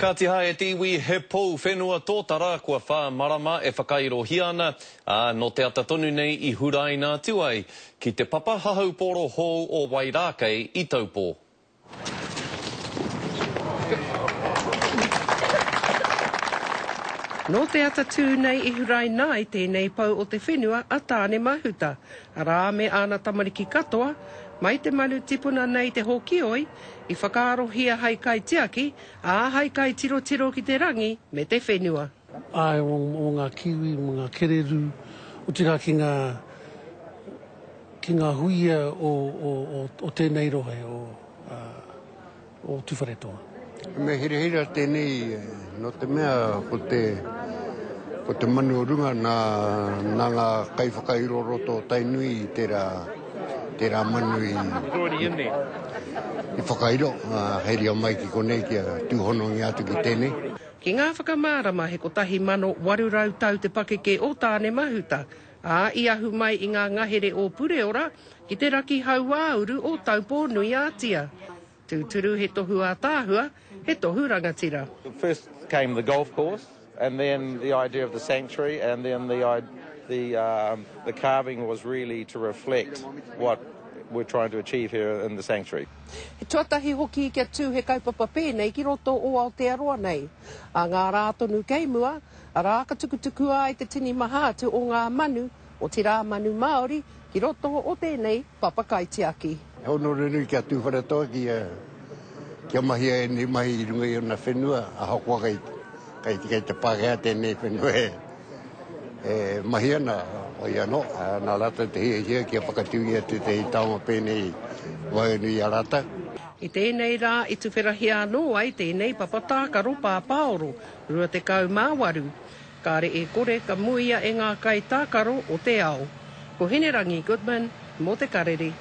Kāti hae e te iwi, he pou whenua tōtara kua whā marama e whakairohia ana, ā, nō te ata tonu nei i huraina atu ai ki te papa hahaupōro hou o Wairākei i Taupō. Nō te ata tū nei i huraina ai tēnei pou o te whenua a Tāne Mahuta, arā, me āna tamariki katoa, mai te manu tipuna nei te hōkioi, i whakaarohia hai kaitiaki, ā, hai kaitirotiro ki te rangi me te whenua. Āe, mō ngā kiwi, mō ngā kererū, otirā ki ngā, ki ngā huia o, o, o, o tēnei rohe o, o Tūwharetoa. He mea hirahira tēnei nō te mea ko te, ko te manu o runga nā, nā ngā kaiwhakairo roto o Tainui i tērā, tērā manu i, i whakairo, ā, heria mai ki konei kia tūhonongia atu ki tēnei. Ki ngā whakamārama he 1800 tau te pakeke o Tāne Mahuta, ā, i ahu mai i ngā ngahere o Pureora ki te raki hauāuru o Taupō-nui-ā-Tia. Tūturu he tohu ātaahua, he tohu rangatira. First came the golf course and then the idea of the sanctuary and then the the um, the carving was really to reflect what we're trying to achieve here in the sanctuary. He tuatahi hoki kia tū he kaupapa pēnei ki roto o Aotearoa nei. Ā ngā rā tonu kei mua, arā ka tukutukua ai te tini maha atu o ngā manu, otirā manu Māori, ki roto o tēnei papa kaitiaki. He honore nui ki a Tūwharetoa kia, kia mahia ēnei mahi i runga i ōna whenua, ahakoa kei, kei, kei te Pākehā tēnei whenua e, e mahi ana, hoi anō, nā rātou te hiahia kia whakatūngia tētehi taonga pēnei i waenganui i a rātou. I tēnei rā i tuwherahia anō ai tēnei papa tākaro pāpāoro, 28. Kāre e kore ka muia e ngā kaitākaro o te ao. Ko Hinerangi Goodman mō Te Karere.